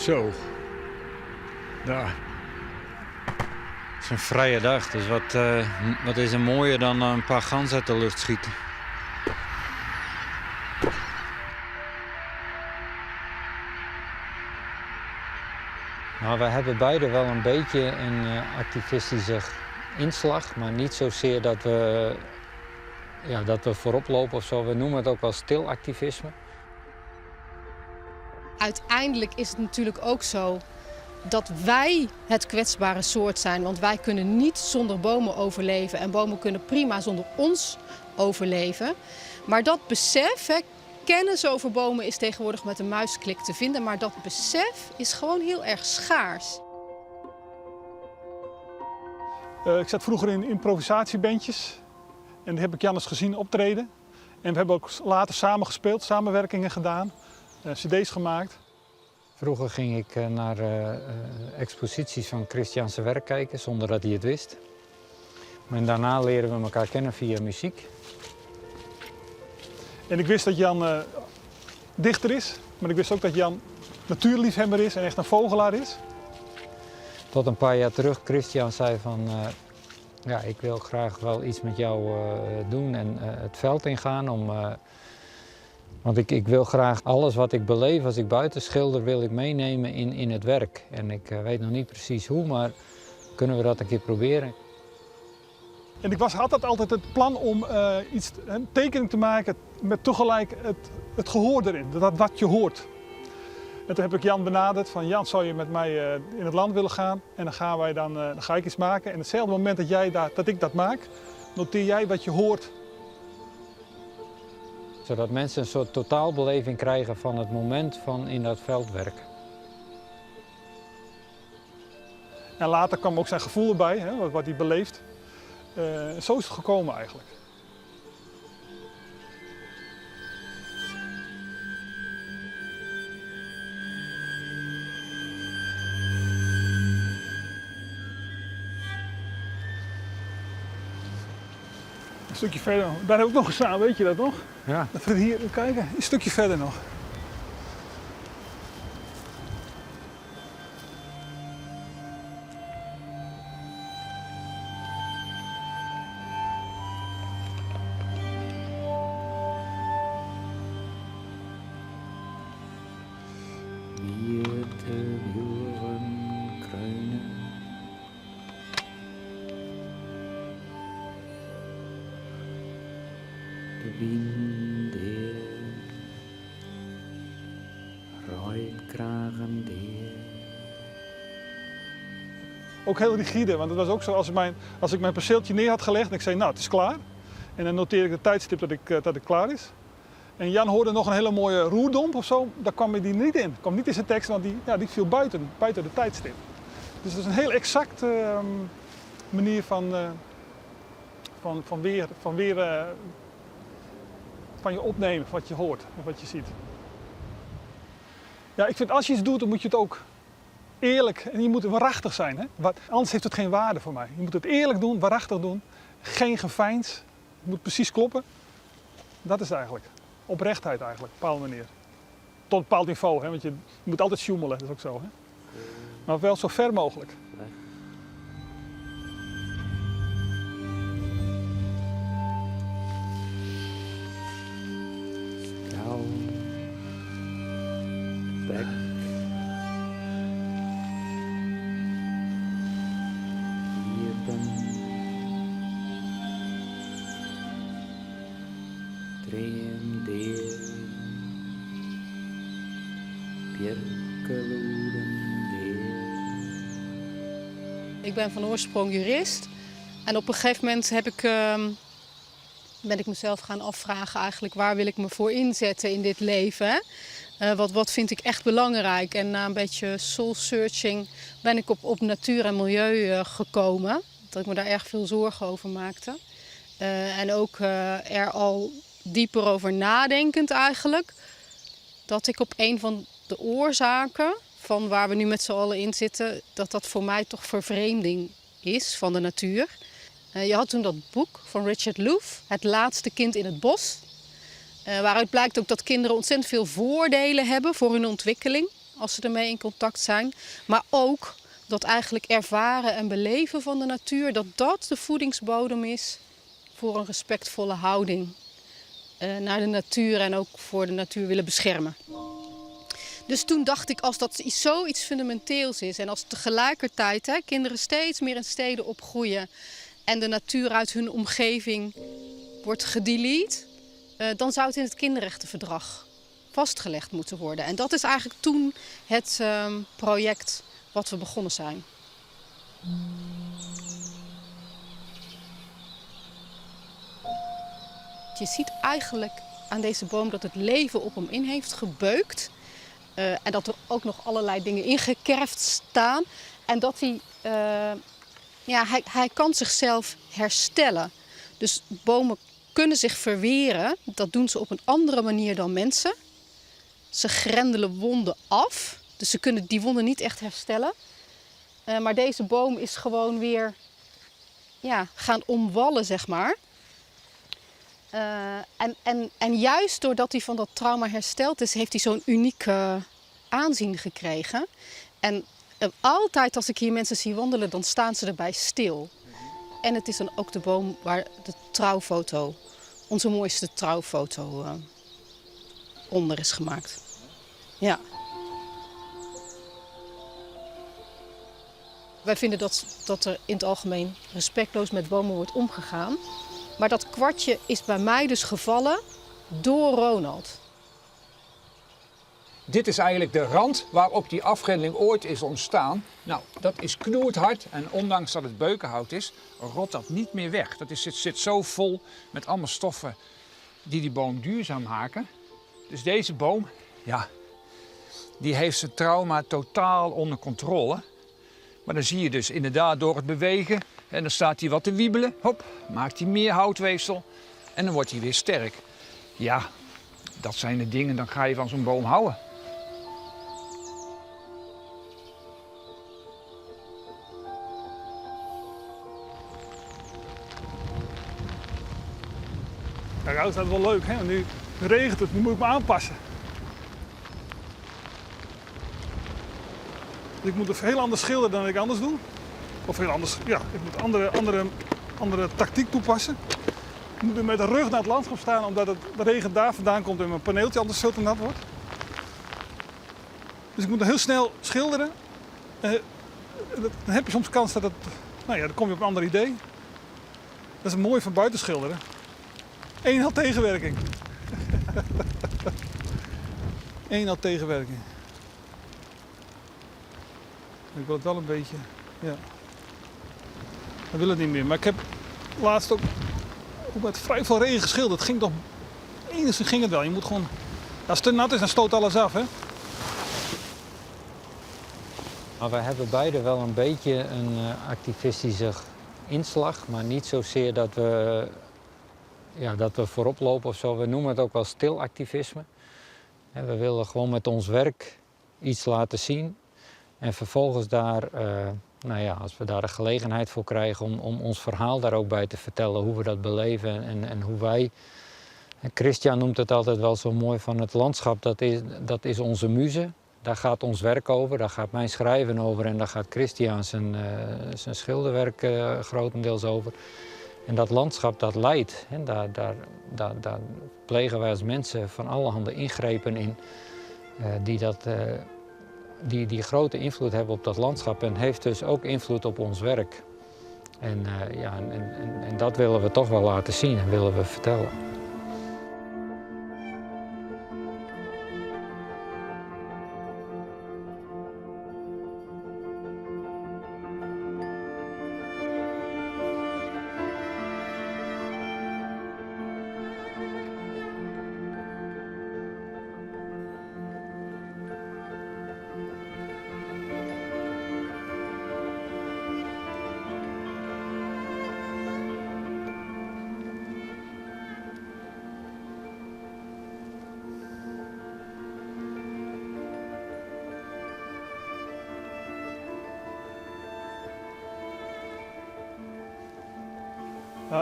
Zo. Daar. Het is een vrije dag, dus wat, eh, wat is er mooier dan een paar ganzen uit de lucht schieten? Nou, wij hebben beide wel een beetje een eh, activistische inslag, maar niet zozeer dat we, ja, dat we voorop lopen of zo. We noemen het ook wel stil activisme. Uiteindelijk is het natuurlijk ook zo dat wij het kwetsbare soort zijn. Want wij kunnen niet zonder bomen overleven. En bomen kunnen prima zonder ons overleven. Maar dat besef, hè, kennis over bomen is tegenwoordig met een muisklik te vinden. Maar dat besef is gewoon heel erg schaars. Ik zat vroeger in improvisatiebandjes en die heb ik Jannes gezien optreden. En we hebben ook later samen gespeeld, samenwerkingen gedaan, cd's gemaakt. Vroeger ging ik eh, naar exposities van Christian zijn werk kijken zonder dat hij het wist. En daarna leren we elkaar kennen via muziek. En ik wist dat Jan dichter is, maar ik wist ook dat Jan natuurliefhebber is en echt een vogelaar is. Tot een paar jaar terug, Christian zei van, ja, ik wil graag wel iets met jou doen en het veld ingaan. Om, want ik, ik wil graag alles wat ik beleef als ik buiten schilder, wil ik meenemen in, in het werk. En ik weet nog niet precies hoe, maar kunnen we dat een keer proberen? En ik was, had altijd het plan om iets, een tekening te maken met tegelijk het, het gehoor erin, dat wat je hoort. En toen heb ik Jan benaderd van Jan, zou je met mij in het land willen gaan? En dan, gaan wij dan, dan ga ik iets maken. En hetzelfde moment dat, jij daar, dat ik dat maak, noteer jij wat je hoort. Zodat mensen een soort totaalbeleving krijgen van het moment van in dat veld werken. En later kwam ook zijn gevoel erbij, hè, wat, wat hij beleeft. Zo is het gekomen eigenlijk. Een stukje verder nog. Daar heb ik nog gestaan, weet je dat nog? Ja. Dat we hier, kijken, een stukje verder nog. Wierteburen kruinen. De wind der, reidkragen der. Ook heel rigide, want het was ook zo als ik mijn, als ik mijn perceeltje neer had gelegd en ik zei, nou het is klaar. En dan noteer ik het tijdstip dat ik, dat ik klaar is. En Jan hoorde nog een hele mooie roerdomp of zo, daar kwam die niet in. Kwam niet in zijn tekst, want die, ja, die viel buiten, buiten de tijdstip. Dus dat is een heel exacte manier van, van, van weer, van, weer van je opnemen, wat je hoort en wat je ziet. Ja, ik vind als je iets doet, dan moet je het ook eerlijk en je moet waarachtig zijn. Hè? Wat, anders heeft het geen waarde voor mij. Je moet het eerlijk doen, waarachtig doen, geen geveins. Het moet precies kloppen. Dat is het eigenlijk. Oprechtheid eigenlijk, op een bepaalde manier. Tot een bepaald niveau, hè? Want je moet altijd sjoemelen, dat is ook zo. Hè? Maar wel zo ver mogelijk. Skou, bek. Iepen. Dream der. Björkeluden der. Ik ben van oorsprong jurist. En op een gegeven moment heb ik, ben ik mezelf gaan afvragen eigenlijk waar wil ik me voor inzetten in dit leven. Hè? Wat, wat vind ik echt belangrijk? En na een beetje soul searching ben ik op, op natuur en milieu gekomen. Dat ik me daar erg veel zorgen over maakte. En ook er al dieper over nadenkend eigenlijk. Dat ik op een van de oorzaken van waar we nu met z'n allen in zitten, dat dat voor mij toch vervreemding is van de natuur. Je had toen dat boek van Richard Louv, Het laatste kind in het bos. Waaruit blijkt ook dat kinderen ontzettend veel voordelen hebben voor hun ontwikkeling. als ze ermee in contact zijn. Maar ook dat eigenlijk ervaren en beleven van de natuur, dat dat de voedingsbodem is voor een respectvolle houding naar de natuur en ook voor de natuur willen beschermen. Dus toen dacht ik, als dat zoiets fundamenteels is en als tegelijkertijd hè, kinderen steeds meer in steden opgroeien en de natuur uit hun omgeving wordt gedelete, dan zou het in het kinderrechtenverdrag vastgelegd moeten worden. En dat is eigenlijk toen het project wat we begonnen zijn. Je ziet eigenlijk aan deze boom dat het leven op hem in heeft gebeukt. En dat er ook nog allerlei dingen ingekerfd staan. En dat hij kan zichzelf herstellen. Dus bomen kunnen zich verweren. Dat doen ze op een andere manier dan mensen. Ze grendelen wonden af. Dus ze kunnen die wonden niet echt herstellen. Maar deze boom is gewoon weer, ja, gaan omwallen. En juist doordat hij van dat trauma hersteld is, heeft hij zo'n uniek aanzien gekregen. En altijd als ik hier mensen zie wandelen, dan staan ze erbij stil. En het is dan ook de boom waar de trouwfoto, onze mooiste trouwfoto, onder is gemaakt. Ja. Wij vinden dat er in het algemeen respectloos met bomen wordt omgegaan. Maar dat kwartje is bij mij dus gevallen door Ronald. Dit is eigenlijk de rand waarop die afgrendeling ooit is ontstaan. Dat is knoerthard en ondanks dat het beukenhout is, rot dat niet meer weg. Dat zit zo vol met allemaal stoffen die die boom duurzaam maken. Dus deze boom, die heeft zijn trauma totaal onder controle. Maar dan zie je dus inderdaad door het bewegen, en dan staat hij wat te wiebelen, hop, maakt hij meer houtweefsel en dan wordt hij weer sterk. Ja, dat zijn de dingen, dan ga je van zo'n boom houden. Ja, dat is wel leuk, hè? Nu regent het, nu moet ik me aanpassen. Dus ik moet het heel anders schilderen dan ik anders doe. Of heel anders, ja, ik moet andere tactiek toepassen. Ik moet nu met de rug naar het landschap staan, omdat de regen daar vandaan komt en mijn paneeltje anders veel te nat wordt. Dus ik moet heel snel schilderen. Dan heb je soms kans dat het, nou ja, dan kom je op een ander idee. Dat is het mooie van buiten schilderen. Eén al tegenwerking. Eén al tegenwerking. Ik wil het wel een beetje, ja. Ik wil het niet meer. Maar ik heb laatst ook met vrij veel regen geschilderd. Het ging toch, enigszins ging het wel. Je moet gewoon, als het te nat is, dan stoot alles af, hè? Maar wij hebben beide wel een beetje een activistische inslag, maar niet zozeer dat we voorop lopen. We noemen het ook wel stil activisme. En we willen gewoon met ons werk iets laten zien. En vervolgens daar, als we daar de gelegenheid voor krijgen om ons verhaal daar ook bij te vertellen, hoe we dat beleven en hoe wij... En Christian noemt het altijd wel zo mooi van het landschap, dat is onze muze. Daar gaat ons werk over, daar gaat mijn schrijven over en daar gaat Christian zijn schilderwerk grotendeels over. En dat landschap dat leidt, hè, daar plegen wij als mensen van allerhande ingrepen in die grote invloed hebben op dat landschap en heeft dus ook invloed op ons werk. En dat willen we toch wel laten zien en willen we vertellen.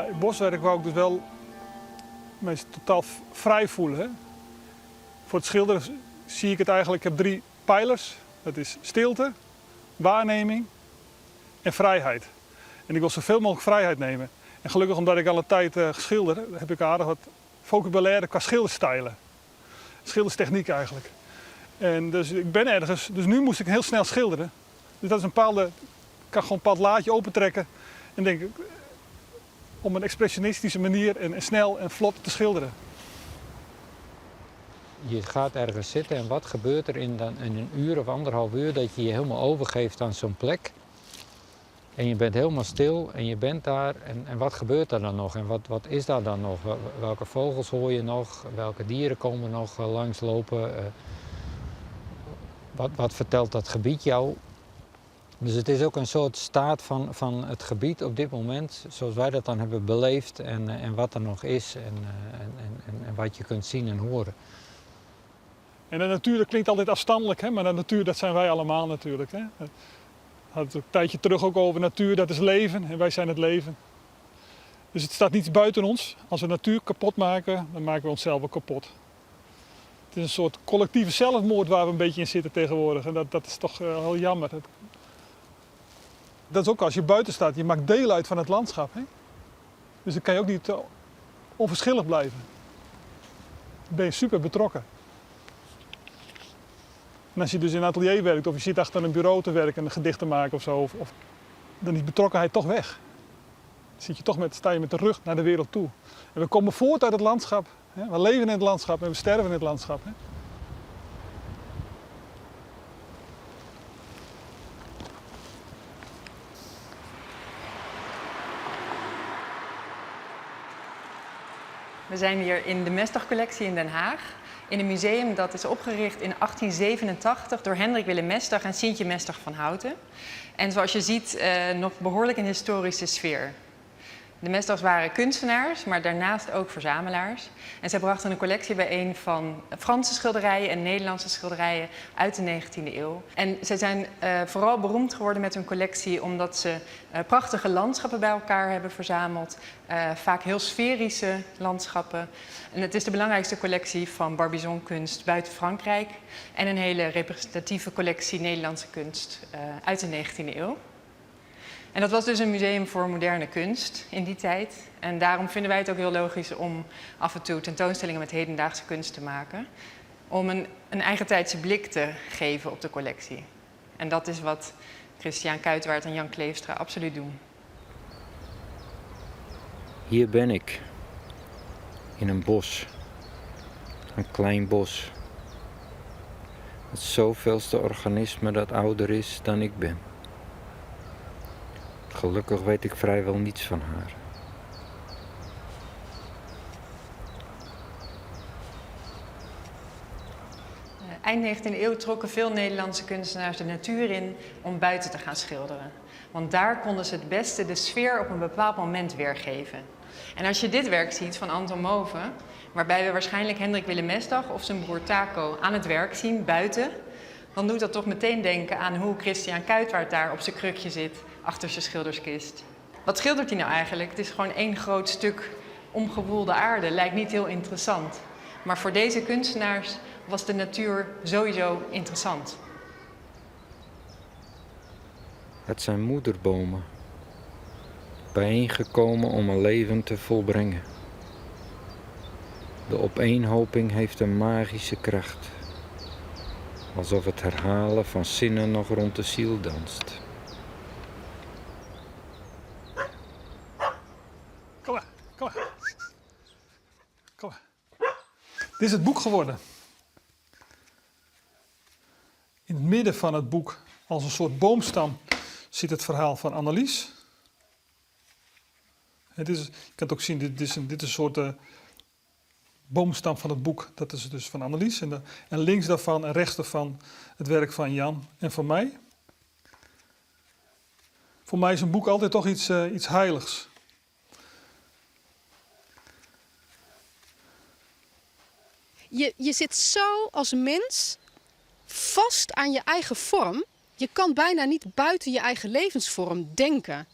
In boswerk wou ik dus wel me totaal vrij voelen. Hè? Voor het schilderen zie ik het eigenlijk, ik heb 3 Pijlers, dat is stilte, waarneming en vrijheid. En ik wil zoveel mogelijk vrijheid nemen. En gelukkig omdat ik al een tijd schilder, heb ik aardig wat vocabulaire qua schilderstijlen. Schilderstechniek eigenlijk. En dus ik ben ergens, dus nu moest ik heel snel schilderen. Dus dat is een bepaalde, ik kan gewoon een bepaald laadje opentrekken en denk ik, om een expressionistische manier en snel en vlot te schilderen. Je gaat ergens zitten en wat gebeurt er in een uur of anderhalf uur dat je je helemaal overgeeft aan zo'n plek. En je bent helemaal stil en je bent daar en wat gebeurt er dan nog en wat is daar dan nog? Welke vogels hoor je nog? Welke dieren komen nog langslopen? Wat vertelt dat gebied jou? Dus het is ook een soort staat van het gebied op dit moment, zoals wij dat dan hebben beleefd en wat er nog is en wat je kunt zien en horen. En de natuur, dat klinkt altijd afstandelijk, hè? Maar de natuur, dat zijn wij allemaal natuurlijk. Hè? We hadden het een tijdje terug ook over natuur, dat is leven en wij zijn het leven. Dus het staat niets buiten ons. Als we natuur kapot maken, dan maken we onszelf ook kapot. Het is een soort collectieve zelfmoord waar we een beetje in zitten tegenwoordig. En dat is toch heel jammer. Dat is ook als je buiten staat, je maakt deel uit van het landschap. Hè? Dus dan kan je ook niet onverschillig blijven. Dan ben je super betrokken. En als je dus in een atelier werkt of je zit achter een bureau te werken en een gedicht te maken of zo, dan is betrokkenheid toch weg. Dan sta je met de rug naar de wereld toe. En we komen voort uit het landschap. Hè? We leven in het landschap en we sterven in het landschap. Hè? We zijn hier in de Mesdagcollectie in Den Haag. In een museum dat is opgericht in 1887 door Hendrik Willem Mesdag en Sientje Mesdag van Houten. En zoals je ziet, nog behoorlijk een historische sfeer. De Mesdags waren kunstenaars, maar daarnaast ook verzamelaars. En zij brachten een collectie bijeen van Franse schilderijen en Nederlandse schilderijen uit de 19e eeuw. En zij zijn vooral beroemd geworden met hun collectie omdat ze prachtige landschappen bij elkaar hebben verzameld. Vaak heel sferische landschappen. En het is de belangrijkste collectie van Barbizonkunst buiten Frankrijk. En een hele representatieve collectie Nederlandse kunst uit de 19e eeuw. En dat was dus een museum voor moderne kunst in die tijd. En daarom vinden wij het ook heel logisch om af en toe tentoonstellingen met hedendaagse kunst te maken. Om een eigentijdse blik te geven op de collectie. En dat is wat Christiaan Kuitwaard en Jan Kleefstra absoluut doen. Hier ben ik. In een bos. Een klein bos. Het zoveelste organisme dat ouder is dan ik ben. Gelukkig weet ik vrijwel niets van haar. Eind 19e eeuw trokken veel Nederlandse kunstenaars de natuur in om buiten te gaan schilderen. Want daar konden ze het beste de sfeer op een bepaald moment weergeven. En als je dit werk ziet van Anton Mauve, waarbij we waarschijnlijk Hendrik Willem Mesdag of zijn broer Taco aan het werk zien buiten, dan doet dat toch meteen denken aan hoe Christiaan Kuitwaard daar op zijn krukje zit achter zijn schilderskist. Wat schildert hij nou eigenlijk? Het is gewoon één groot stuk omgewoelde aarde. Lijkt niet heel interessant. Maar voor deze kunstenaars was de natuur sowieso interessant. Het zijn moederbomen, bijeengekomen om een leven te volbrengen. De opeenhoping heeft een magische kracht, alsof het herhalen van zinnen nog rond de ziel danst. Kom maar, kom maar. Kom maar. Dit is het boek geworden. In het midden van het boek, als een soort boomstam, zit het verhaal van Annelies. Je kan het ook zien, dit is een soort boomstam van het boek. Dat is dus van Annelies. En links daarvan en rechts daarvan het werk van Jan en van mij. Voor mij is een boek altijd toch iets heiligs. Je zit zo als mens vast aan je eigen vorm. Je kan bijna niet buiten je eigen levensvorm denken.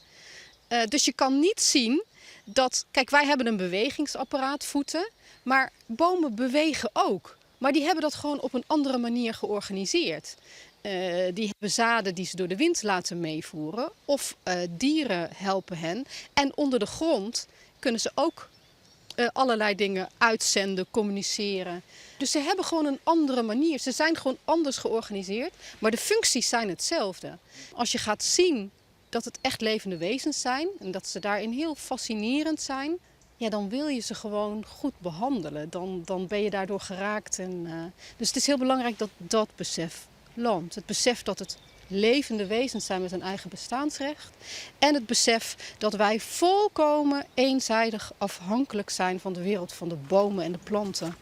Dus je kan niet zien dat... Kijk, wij hebben een bewegingsapparaat, voeten. Maar bomen bewegen ook. Maar die hebben dat gewoon op een andere manier georganiseerd. Die hebben zaden die ze door de wind laten meevoeren of dieren helpen hen. En onder de grond kunnen ze ook allerlei dingen uitzenden, communiceren. Dus ze hebben gewoon een andere manier. Ze zijn gewoon anders georganiseerd, maar de functies zijn hetzelfde. Als je gaat zien dat het echt levende wezens zijn en dat ze daarin heel fascinerend zijn, ja, dan wil je ze gewoon goed behandelen. Dan ben je daardoor geraakt. Dus het is heel belangrijk dat dat besef landt. Het besef dat het levende wezens zijn met een eigen bestaansrecht. En het besef dat wij volkomen eenzijdig afhankelijk zijn van de wereld van de bomen en de planten.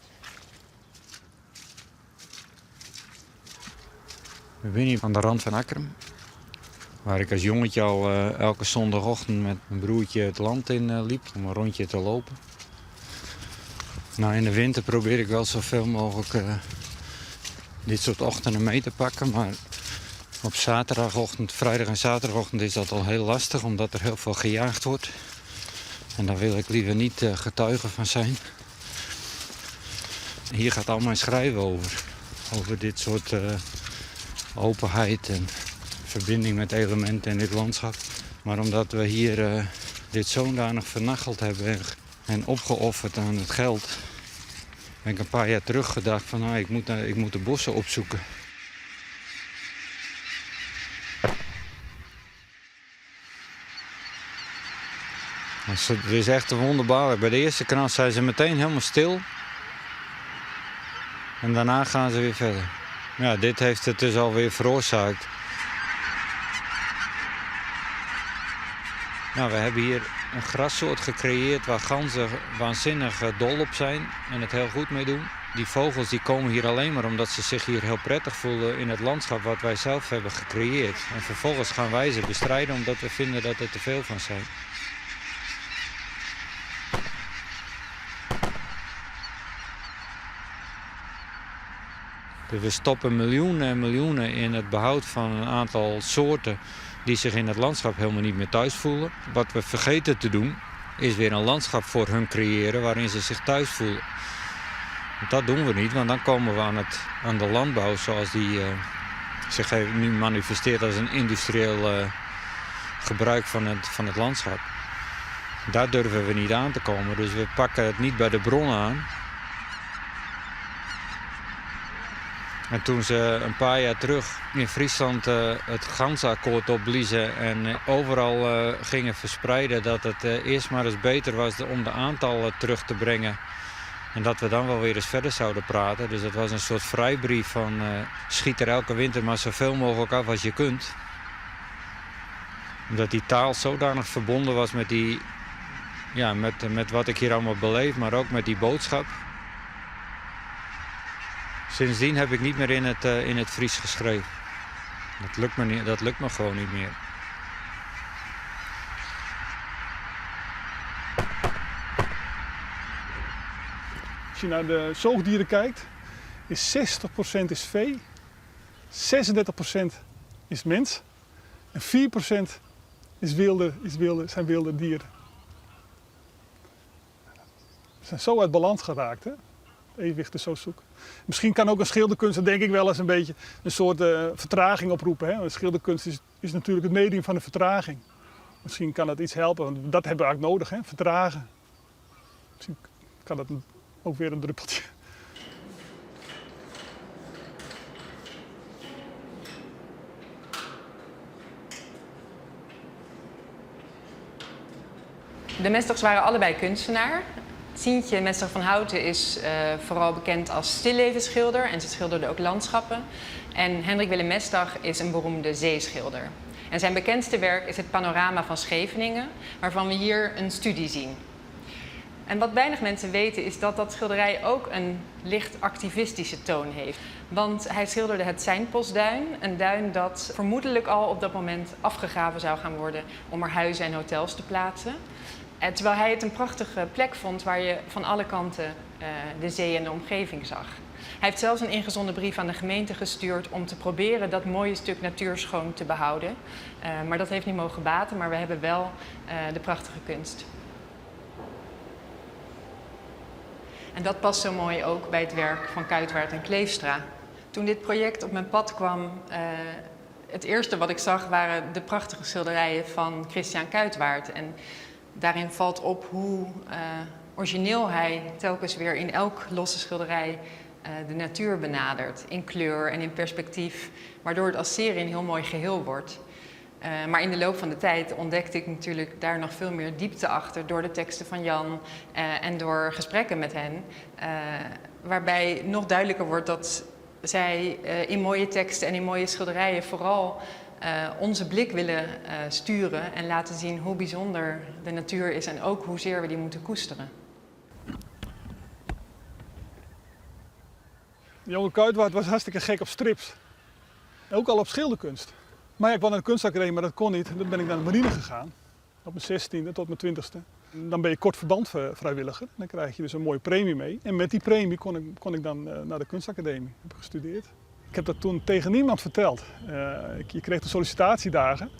We zijn hier aan de rand van Akkrum, waar ik als jongetje al elke zondagochtend met mijn broertje het land in liep om een rondje te lopen. In de winter probeer ik wel zoveel mogelijk dit soort ochtenden mee te pakken, maar op zaterdagochtend, vrijdag en zaterdagochtend is dat al heel lastig, omdat er heel veel gejaagd wordt. En daar wil ik liever niet getuige van zijn. Hier gaat al mijn schrijven over. Over dit soort openheid en verbinding met elementen in dit landschap. Maar omdat we hier dit zodanig vernacheld hebben en opgeofferd aan het geld, ben ik een paar jaar terug gedacht van, nou, ik moet de bossen opzoeken. Het is echt wonderbaarlijk. Bij de eerste krant zijn ze meteen helemaal stil. En daarna gaan ze weer verder. Dit heeft het dus alweer veroorzaakt. We hebben hier een grassoort gecreëerd waar ganzen waanzinnig dol op zijn en het heel goed mee doen. Die vogels die komen hier alleen maar omdat ze zich hier heel prettig voelen in het landschap wat wij zelf hebben gecreëerd. En vervolgens gaan wij ze bestrijden omdat we vinden dat er te veel van zijn. Dus we stoppen miljoenen en miljoenen in het behoud van een aantal soorten die zich in het landschap helemaal niet meer thuis voelen. Wat we vergeten te doen, is weer een landschap voor hun creëren waarin ze zich thuis voelen. Want dat doen we niet, want dan komen we aan de landbouw zoals die zich nu manifesteert als een industrieel gebruik van het landschap. Daar durven we niet aan te komen, dus we pakken het niet bij de bron aan. En toen ze een paar jaar terug in Friesland het ganzenakkoord opbliezen en overal gingen verspreiden dat het eerst maar eens beter was om de aantallen terug te brengen. En dat we dan wel weer eens verder zouden praten. Dus dat was een soort vrijbrief van schiet er elke winter maar zoveel mogelijk af als je kunt. Omdat die taal zodanig verbonden was met wat ik hier allemaal beleef, maar ook met die boodschap. Sindsdien heb ik niet meer in het Fries geschreven. Dat lukt me niet, dat lukt me gewoon niet meer. Als je naar de zoogdieren kijkt, is 60% is vee, 36% is mens en 4% zijn wilde dieren. Ze zijn zo uit balans geraakt, hè? Het evenwicht is zo zoek. Misschien kan ook een schilderkunst, dat denk ik wel eens een beetje, een soort vertraging oproepen. Hè? Want schilderkunst is natuurlijk het medium van de vertraging. Misschien kan dat iets helpen, want dat hebben we eigenlijk nodig, hè? Vertragen. Misschien kan dat ook weer een druppeltje. De Mesdags waren allebei kunstenaar. Sientje Mesdag van Houten is vooral bekend als stillevenschilder en ze schilderde ook landschappen. En Hendrik Willem Mesdag is een beroemde zeeschilder. En zijn bekendste werk is het Panorama van Scheveningen, waarvan we hier een studie zien. En wat weinig mensen weten is dat dat schilderij ook een licht activistische toon heeft. Want hij schilderde het Seinpostduin, een duin dat vermoedelijk al op dat moment afgegraven zou gaan worden om er huizen en hotels te plaatsen. En terwijl hij het een prachtige plek vond waar je van alle kanten de zee en de omgeving zag. Hij heeft zelfs een ingezonden brief aan de gemeente gestuurd om te proberen dat mooie stuk natuur schoon te behouden. Maar dat heeft niet mogen baten, maar we hebben wel de prachtige kunst. En dat past zo mooi ook bij het werk van Kuitwaard en Kleefstra. Toen dit project op mijn pad kwam, het eerste wat ik zag waren de prachtige schilderijen van Christiaan Kuitwaard. En daarin valt op hoe origineel hij telkens weer in elk losse schilderij de natuur benadert. In kleur en in perspectief, waardoor het als serie een heel mooi geheel wordt. Maar in de loop van de tijd ontdekte ik natuurlijk daar nog veel meer diepte achter door de teksten van Jan en door gesprekken met hen. Waarbij nog duidelijker wordt dat zij in mooie teksten en in mooie schilderijen vooral onze blik willen sturen en laten zien hoe bijzonder de natuur is en ook hoezeer we die moeten koesteren. De jonge Kuitwaard was hartstikke gek op strips. Ook al op schilderkunst. Maar ik wou naar de kunstacademie, maar dat kon niet. En toen ben ik naar de marine gegaan. Op mijn 16e tot mijn 20ste. Dan ben je kort verband vrijwilliger. Dan krijg je dus een mooie premie mee. En met die premie kon ik dan naar de kunstacademie. Heb ik gestudeerd. Ik heb dat toen tegen niemand verteld. Je kreeg de sollicitatiedagen.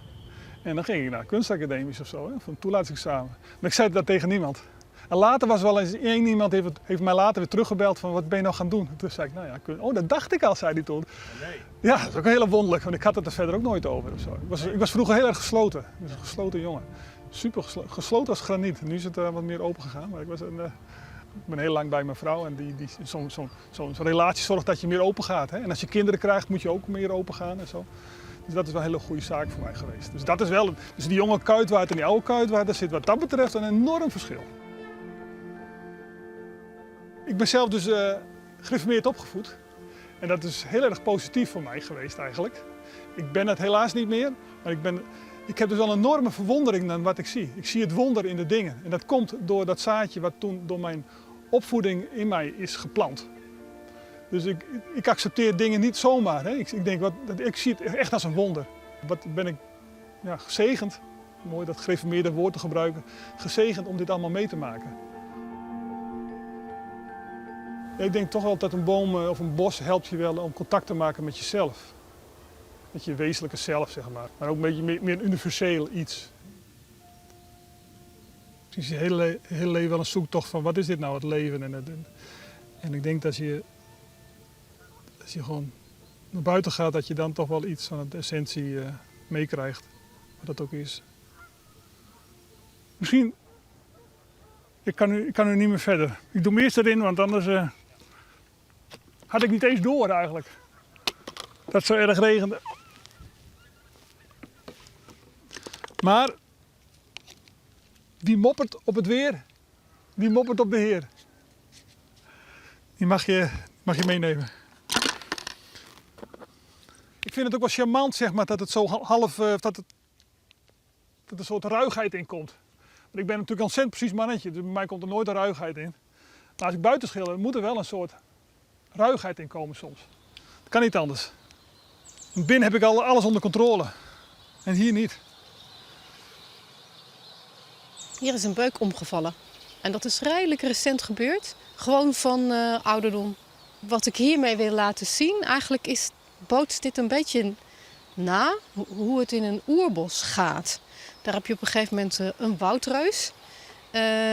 En dan ging ik naar de kunstacademies of zo, hè, voor een toelatingsexamen. Maar ik zei dat tegen niemand. En later was wel eens één iemand heeft mij later weer teruggebeld van wat ben je nou gaan doen? En toen zei ik, nou ja, oh, dat dacht ik al, zei hij toen. Nee. Ja, dat is ook heel wonderlijk, want ik had het er verder ook nooit over. Of zo. Ik was vroeger heel erg gesloten. Ik was een gesloten jongen. Super gesloten als graniet. Nu is het wat meer open gegaan, maar ik ben heel lang bij mijn vrouw en zo'n relatie zorgt dat je meer open gaat. Hè? En als je kinderen krijgt, moet je ook meer open gaan en zo. Dus dat is wel een hele goede zaak voor mij geweest. Dus dat is wel, dus die jonge Kuitwaard en die oude Kuitwaard, daar zit wat dat betreft een enorm verschil. Ik ben zelf dus gereformeerd opgevoed. En dat is heel erg positief voor mij geweest eigenlijk. Ik ben het helaas niet meer, maar ik heb dus wel een enorme verwondering naar wat ik zie. Ik zie het wonder in de dingen. En dat komt door dat zaadje wat toen door mijn opvoeding in mij is geplant. Dus ik accepteer dingen niet zomaar. Hè. Ik denk, wat, dat, ik zie het echt als een wonder. Wat ben ik, ja, gezegend, mooi dat gereformeerde woord te gebruiken, gezegend om dit allemaal mee te maken. Ja, ik denk toch wel dat een boom of een bos helpt je wel om contact te maken met jezelf. Met je wezenlijke zelf. Maar ook een beetje meer een universeel iets. Het is je hele leven wel een zoektocht van wat is dit nou, het leven? En ik denk dat als je gewoon naar buiten gaat, dat je dan toch wel iets van de essentie meekrijgt. Wat dat ook is. Misschien, ik kan nu niet meer verder. Ik doe me eerst erin, want anders had ik niet eens door eigenlijk. Dat het zo erg regende. Maar wie moppert op het weer, die moppert op de Heer. Die mag je meenemen. Ik vind het ook wel charmant, dat het zo half dat het, dat er een soort ruigheid in komt. Want ik ben natuurlijk een ontzettend precies mannetje, dus bij mij komt er nooit een ruigheid in. Maar als ik buiten schilder, moet er wel een soort ruigheid in komen soms. Dat kan niet anders. Want binnen heb ik al alles onder controle. En hier niet. Hier is een beuk omgevallen. En dat is redelijk recent gebeurd. Gewoon van ouderdom. Wat ik hiermee wil laten zien, eigenlijk is, bootst dit een beetje na hoe het in een oerbos gaat. Daar heb je op een gegeven moment een woudreus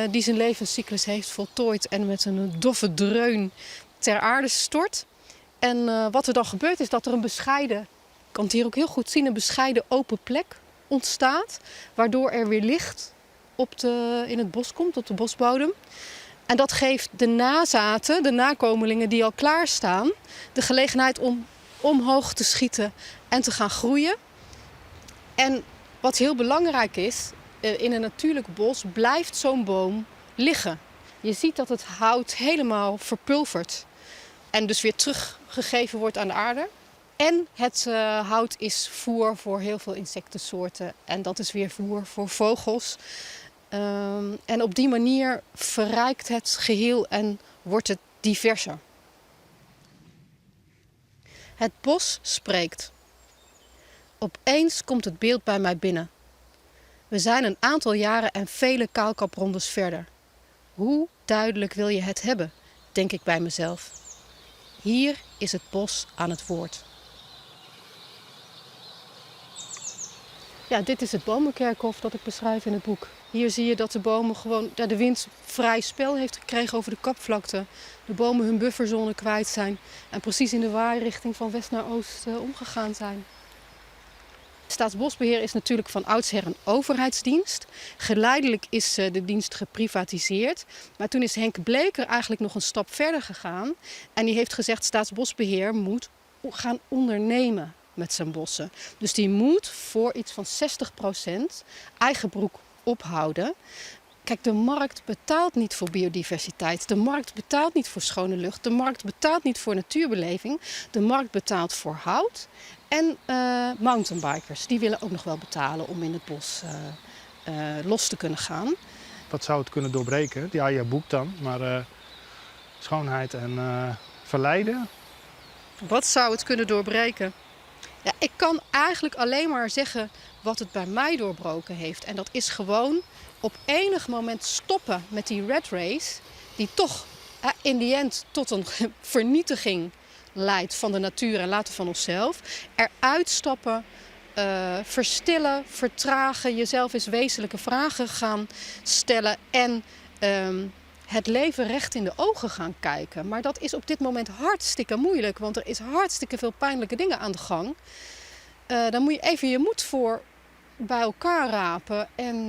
die zijn levenscyclus heeft voltooid en met een doffe dreun ter aarde stort. En wat er dan gebeurt is dat er een bescheiden, ik kan het hier ook heel goed zien, een bescheiden open plek ontstaat. Waardoor er weer licht in het bos komt, op de bosbodem. En dat geeft de nazaten, de nakomelingen die al klaarstaan, de gelegenheid om omhoog te schieten en te gaan groeien. En wat heel belangrijk is, in een natuurlijk bos blijft zo'n boom liggen. Je ziet dat het hout helemaal verpulvert en dus weer teruggegeven wordt aan de aarde. En het hout is voer voor heel veel insectensoorten en dat is weer voer voor vogels. En op die manier verrijkt het geheel en wordt het diverser. Het bos spreekt. Opeens komt het beeld bij mij binnen. We zijn een aantal jaren en vele kaalkaprondes verder. Hoe duidelijk wil je het hebben, denk ik bij mezelf. Hier is het bos aan het woord. Dit is het bomenkerkhof dat ik beschrijf in het boek. Hier zie je dat de bomen gewoon, ja, de wind vrij spel heeft gekregen over de kapvlakte. De bomen hun bufferzone kwijt zijn en precies in de waairichting van west naar oost omgegaan zijn. Staatsbosbeheer is natuurlijk van oudsher een overheidsdienst. Geleidelijk is de dienst geprivatiseerd. Maar toen is Henk Bleker eigenlijk nog een stap verder gegaan. En die heeft gezegd: Staatsbosbeheer moet gaan ondernemen met zijn bossen. Dus die moet voor iets van 60% eigen broek ophouden. Kijk, de markt betaalt niet voor biodiversiteit. De markt betaalt niet voor schone lucht. De markt betaalt niet voor natuurbeleving. De markt betaalt voor hout. En mountainbikers, die willen ook nog wel betalen om in het bos los te kunnen gaan. Wat zou het kunnen doorbreken? Ja, je boek dan, maar schoonheid en verleiden. Wat zou het kunnen doorbreken? Ja, ik kan eigenlijk alleen maar zeggen wat het bij mij doorbroken heeft. En dat is gewoon op enig moment stoppen met die rat race, die toch in the end tot een vernietiging leidt van de natuur en later van onszelf. Eruit stappen, verstillen, vertragen, jezelf eens wezenlijke vragen gaan stellen en het leven recht in de ogen gaan kijken. Maar dat is op dit moment hartstikke moeilijk, want er is hartstikke veel pijnlijke dingen aan de gang. Daar moet je even je moed voor bij elkaar rapen en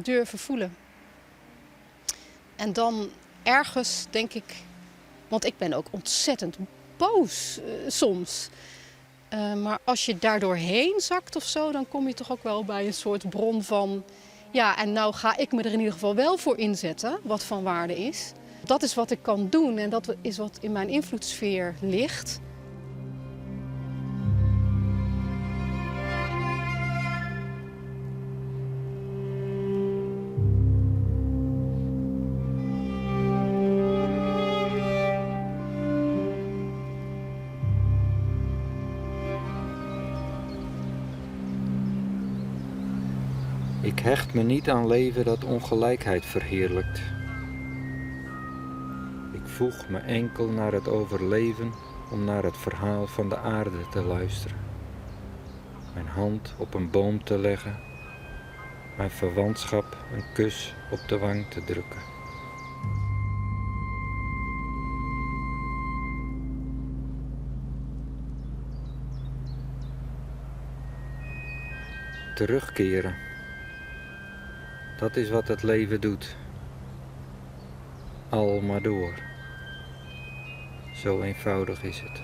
durven voelen. En dan ergens denk ik, want ik ben ook ontzettend boos soms. Maar als je daar doorheen zakt of zo, dan kom je toch ook wel bij een soort bron van... Ja, en nou ga ik me er in ieder geval wel voor inzetten, wat van waarde is. Dat is wat ik kan doen en dat is wat in mijn invloedssfeer ligt. Ik hecht me niet aan leven dat ongelijkheid verheerlijkt. Ik voeg me enkel naar het overleven om naar het verhaal van de aarde te luisteren. Mijn hand op een boom te leggen, mijn verwantschap een kus op de wang te drukken. Terugkeren. Dat is wat het leven doet. Al maar door. Zo eenvoudig is het.